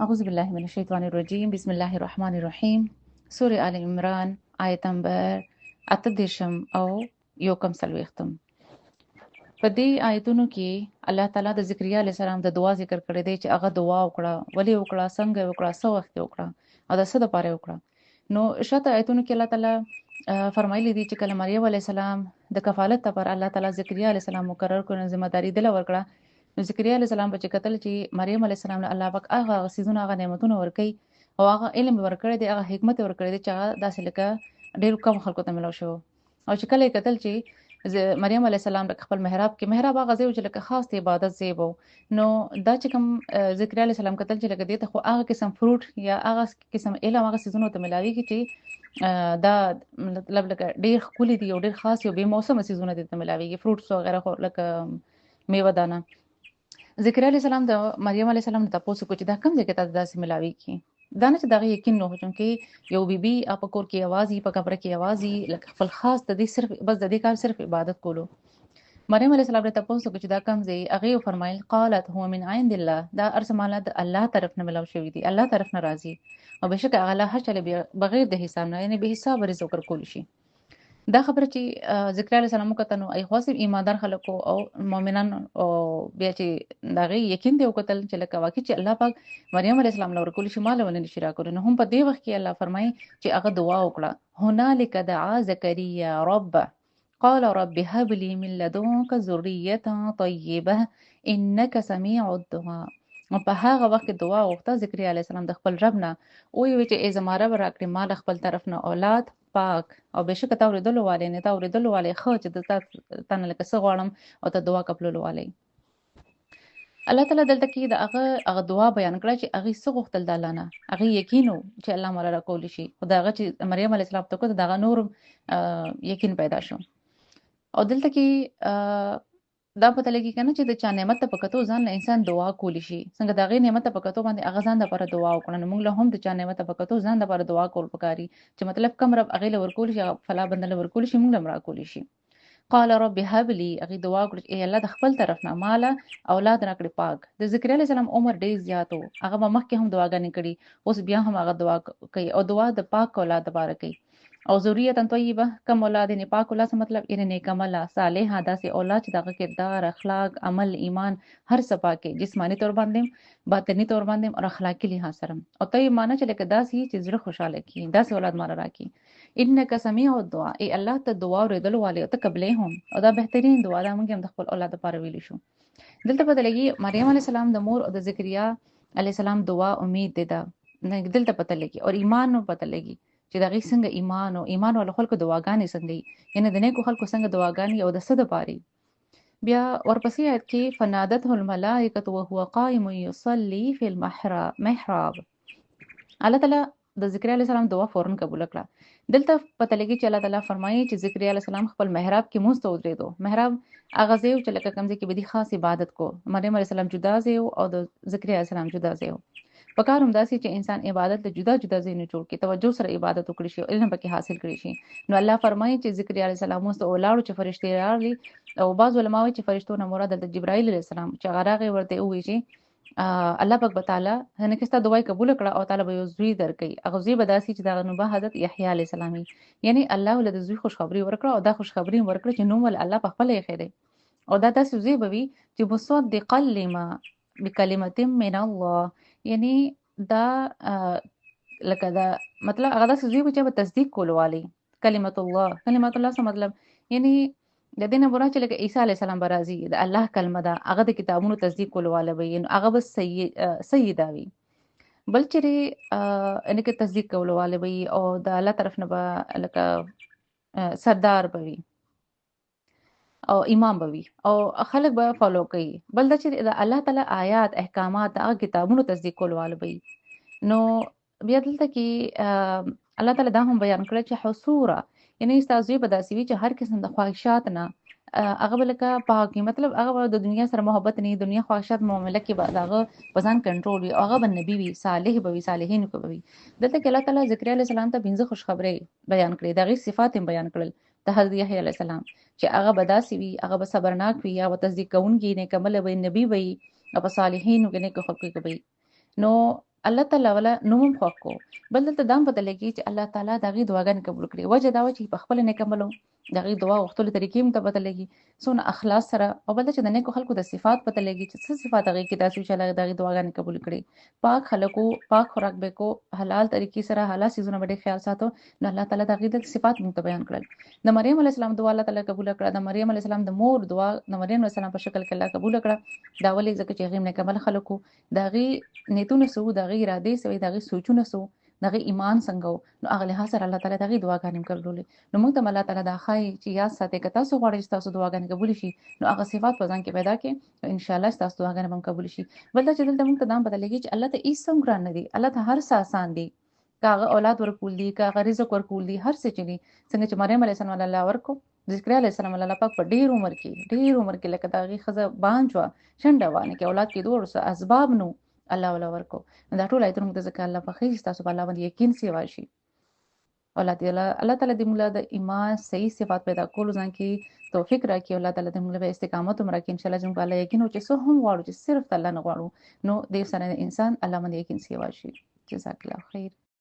اعوذ بالله من الشیطان الرجیم، بسم الله الرحمن الرحیم. سورة آل عمران آیت نمبر 38 او 41. په دې آیتونو کې الله تعالی د زکریا علیه السلام د دعا ذکر کړی دی چې هغه دعا وکړه، ولې وکړه، څنګه یې وکړه، څه وخت یې وکړه او د څه دپاره یې وکړه. نو شاته آیتونو کې الله تعالی فرمایلی دي چې کله مریم علیه السلام د کفالت لپاره الله تعالی زکریا علیه السلام مقرر کړ، نو ذمہ داري دله ورکړه. نو زکریا علیه السلام به چې کتل چې مریم علیه السلام له الله پاک هغه هغه څیزونه، هغه نعمتونه ورکوي او هغه علم ورکړی دی، هغه حکمت ورکړی دی چې هغه داسې لکه ډېرو کم خلکو ته ملاو شوی. او چې کله یې کتل چې مریم علیه السلام لکه خپل محراب کې، محراب هغه ځای و چې لکه خاص د عبادت ځای و، نو دا چې کوم زکریا علیه السلام کتل چې لکه دې ته خو هغه قسم فروټ یا هغه قسم علم، هغه څیزونو ته ملاویږي چې دا مطلب لکه ډېر ښکلي دي او ډېر خاص او بې موسمه څیزونه دې ته ملاویږي، فروټس وغیره، خو لکه میوه دانه. زکریا علیه السلام د مریم علیه السلام نه تپوس وکړو چې دا کوم ځای کې تاسو داسې ملاویږي؟ دا نه چې دغه یقین نه و، چونکې یو بیبي په کور کې یوازې، په کمره کې یوازې، لکه خپل خاص د دې صرف بس د دې کار صرف عبادت کولو. مریم علیه السلام ته تپوس وکړو چې دا کوم ځای؟ هغې وفرمایل قالت هو من عند الله، دا هر څه ماله د الله طرف نه ملاو شوي دي، الله طرف نه راځي او بېشکه هغه الله هر چا له بغیر د حساب نه، یعنې بې حسابه رزق ورکول شي. دا خبره چې زکریا علیه السلام وکتل نو ای خو هسې ایماندار خلکو او مؤمنان او بیا چې د هغې یقین دی وکتل چې لکه واقعي چې الله پاک مریم علیه السلام له ورکول شي، ما له ولې نشي راکولی. نو هم په دې وخت کې الله فرمایي چې هغه دعا وکړه، هنالک دعا زکریا ربه قال رب هب لي من لدنك ذرية طيبة إنك سميع الدعاء. نو په هغه وخت کې دعا وغوښته زکریا علیه السلام د خپل رب نه، ویې چې ای زما رب راکړې ما له خپل طرف نه اولاد پاک او بېشکه تا اورېدلو والې نه، تا اورېدلو والې ښه چې د تا نه لکه څه غواړم او ته دعا قبلولو والې. الله تعالی دلته کې د هغه هغه دعا بیان کړه چې هغې څه غوښتل د الله نه، هغې یقین و چې الله ماله راکولی شي، خو د هغه چې مریم علیه السلام ته وکتل د هغه نور یقین پیدا شو. او دلته کې دا پته لګي کنه چې د چا نعمت ته په کتو ځان له انسان دعا کولی شي. څنګه د هغې نعمت ته په کتو باندې هغه ځان دپاره دعا وکړه، نو موږ له هم د چا نعمت ته په کتو ځان دپاره دعا کول پکاري چې مطلب کم رب هغې له ورکولی شي، هغه فلا بنده له ورکولی شي، موږ له هم راکولی شي. قال رب هب لي، هغې دعا وکړه چې ای الله د خپل طرف نه ماله اولاد راکړې پاک. د زکریا علیه السلام عمر ډېر زیات و، هغه به مخکې هم دعاګانې کړي، اوس بیا هم هغه دعا کوي او دعا د پاک اولاد دپاره کوي. او ذریة طیبه، کم اولاد یعنې پاک اولاد څه مطلب؟ یعنې نیک عمله، صالحه، داسې اولاد چې د هغه کردار، اخلاق، عمل، ایمان هر څه پاک وي، جسماني طور باندې هم، باطني طور باندې هم او اخلاقي لحاظ سره هم. او طیب معنی چې لکه داسې چې زړه خوشحاله کړي، داسې اولاد ماله راکړي. انک سمیع الدعاء، ای الله ته دعا اورېدلو والې او ته قبلې هم، او دا بهترین دعا ده، موږ هم د خپل اولاد لپاره ویلی شو. دلته پته لګي مریم علیه السلام د مور او د زکریا علیه السلام دعا امید دی، دا دلته پته لګي او ایمان هم پته لګي چې د هغې څنګه ایمان او ایمان والو خلکو دعاګانې څنګه وي، یعنې د نیکو خلکو څنګه دعاګانې او د څه دپاره وي. بیا ورپسې آیت کې فنادته الملائکة وهو قائم یصلي فی المحراب. الله تعالی د زکریا علیه السلام دعا فورا قبول کړه. دلته پته لګي چې الله تعالی فرمایي چې زکریا علیه السلام خپل محراب کې مونځ ته ودرېدو. محراب هغه ځای و چې لکه کوم ځای کې به دي خاص عبادت کو. مریم علیه السلام جدا ځای و او د زکریا علیه السلام جدا ځای و. په کار هم داسې چې انسان عبادت له جدا جدا ځایونو جوړ کړي، توجه سره عبادت وکړي شي او علم پکې حاصل کړي شي. نو الله فرمایي چې زکریا علیه السلام مونځ ته ولاړو چې فرشتې راغلې، او بعض علما وایي چې فرشتو نه مراد دلته جبرائیل علیه السلام چې هغه راغی ورته یې وویل چې الله پاک به تعالی یعنې که ستا دعا یې قبوله کړه او تعالی به یو زوی درکوي، هغه زوی به داسې چې د هغه نوم به حضرت یحیی علیه السلام وي. یعنې الله له د زوی خوشخبري ورکړه او دا خوشخبري هم ورکړه چې نوم ول الله په خپله ایښی دی، او دا داسې زوی به وي چې مصدقا لما بکلمة من الله، یعنی دا لکه دا مطلب هغه داسې زوی به چې به تصدیق کولو والی کلمة الله. کلمة الله څه مطلب؟ یعنی د دې نه مراد چې لکه عیسی علیه السلام به راځي، د الله کلمه ده، هغه د کتابونو تصدیق کولو والا به وي، نو هغه به سیده وي. بل چېرې یعنې که تصدیق کولو والا به وي او د الله طرف نه به لکه سردار به وي او امام به وي او خلک به فالو کوي. بل دا چې د الله تعالی آیات، احکامات، هغه کتابونو تصدیق کولو والا به وي. نو بیا دلته کې الله تعالی دا هم بیان کړی چې حصوره، یعنی ستا زوی به داسې وي چې هر قسم د خواهشات نه هغه به لکه پاک وي، مطلب هغه به د دنیا سره محبت نه وي، دنیا خواهشات معامله کې به د هغه په ځان کنټرول وي، او هغه به نبی وي، صالح به وي، صالحین به وي. دلته کې الله تعالی زکریا علیه السلام ته 5 خوشخبرۍ بیان کړې، د هغې صفات یې بیان کړل د حضرت یحیی علیه السلام چې هغه به داسې وي، هغه به صبرناک وي، هغه به تصدیق کوونکی، نیک عمله به وي، نبی به وي او په صالحینو کې نیکو خلکو کې به وي. نو الله تعالی ولا نوم هم خوښ کو. بل دلته دا هم پته لګي چې الله تعالی د هغې دعاګانې قبول کړې. وجه دا وه چې په خپله نیک عمل د هغې دعا غوښتلو طریقې هم ته پته لګي، څونه اخلاص سره. او بل دا چې د نیکو خلکو د صفات پته لګي چې څه صفات هغې کې داسې چې الله د هغې دعاګانې قبول کړې. پاک خلکو پاک خوراک به کو، حلال طریقې سره حلال څیزونه به ډېر خیال ساتو. نو الله تعالی د هغې د صفات موږ ته بیان کړل. د مریم علیه السلام دعا الله تعالی قبول کړه، د مریم علیه السلام د مور دعا د مریم علیه السلام په شکل کې الله قبول کړه. دا ولې؟ ځکه چې هغې نیک عمل خلکو، د هغې نیتونه څه وو، د هغې ارادې څه وې، د هغې سوچونه څه وو، د هغې ایمان څنګه وو. نو هغه لحاظ سره الله تعالی د هغې دعاګانې هم قبولولې. نو موږ ته هم الله تعالی دا ښایي چې یاد ساتئ، که تاسو غواړئ چې ستاسو دعاګانې قبولې شي نو هغه صفات په ځان کې پیدا کړئ، نو انشاءالله ستاسو دعاګانې به هم قبولې شي. بل دا چې دلته موږ ته دا هم پته لګي چې الله ته هیڅ هم ګران نه دي، الله ته هر څه اسان دي، که هغه اولاد ورکول دي، که هغه رزق ورکول دي، هر څه چې دي. څنګه چې مریم علیه السلام الله ورکو، ذکریا علیه السلام الله پاک په ډیر عمر کې، ډیر عمر کې، لکه د هغې ښځه بانج وه، شنډه وه، نه کې اولاد کېدو ورسره اسباب نو الله ولا ورکو. نو دا ټول آیتونه موږ ته ځکه الله په ښیي چې تاسو په الله باندې یقین سیوا شي. الله تعالی الله تعالی دې موږ له د ایمان صحیح صفات پیدا کولو ځان کې توفیق راکړي. الله تعالی دې موږ له استقامت هم راکړي ان شاء الله، چې موږ په الله یقین او چې څه هم غواړو، چې صرف الله نه غواړو، نو دې سره انسان الله باندې یقین سیوا شي. جزاک الله خیر.